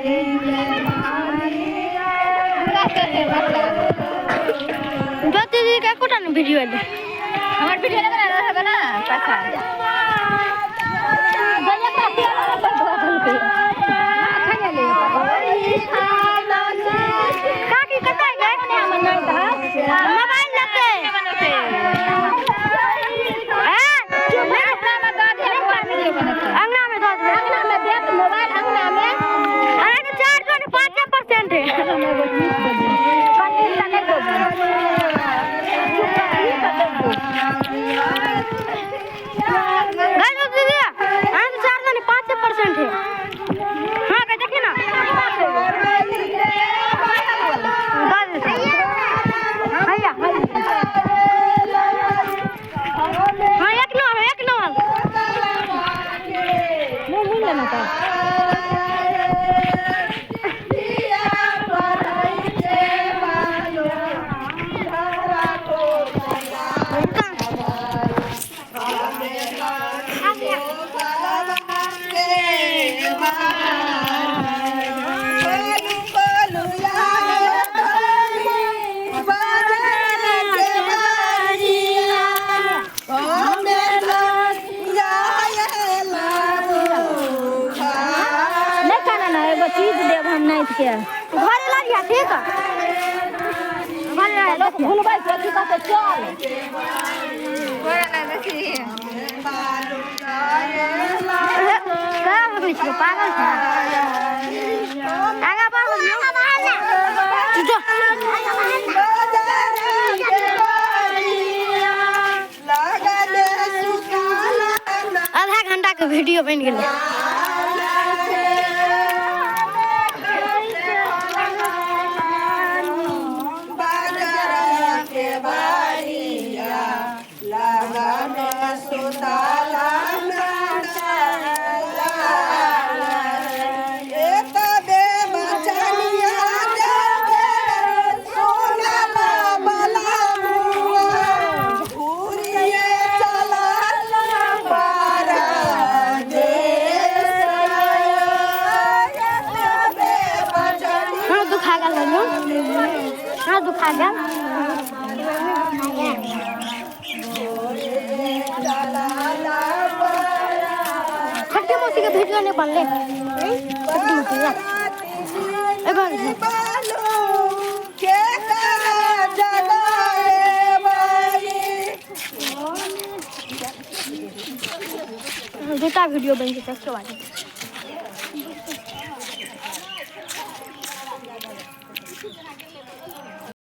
ज्योति दीदी के एकोटा ने वीडियो एलै। हमर वीडियो नहि बना रहल ना पाछा। काकी कतऽ गए? मोबाइल लेतै। अंगना में दऽ देबै। अंगना में देत मोबाइल अंगना में। अरे तो चार्ज ने 5% है। गए ज्योति दीदी, अहाँ के चार्ज ने 5% है। हाँ गए देखिए ना। दऽ देतै। हैया। हाँ एक नंबर, एक नंबर। मुँह मुँह लेना था। नहि खाना ना एगो चीज देब हम नाइत के। घरे ला लिया ठीक है। घरे ला लोक भूलबै छै की कहतै चल। कहाँ भगै छियै पागल छै। आगा बढ़ जो। आधा घंटा के वीडियो बनि गेलै। हाँ दुखा गेल हनु। हाँ दुखा गेल। छोटकी मौसी के वीडियो नहीं बनले। छोटकी मौसी के एगो दूटा वीडियो बनि जेतै उसके बाद।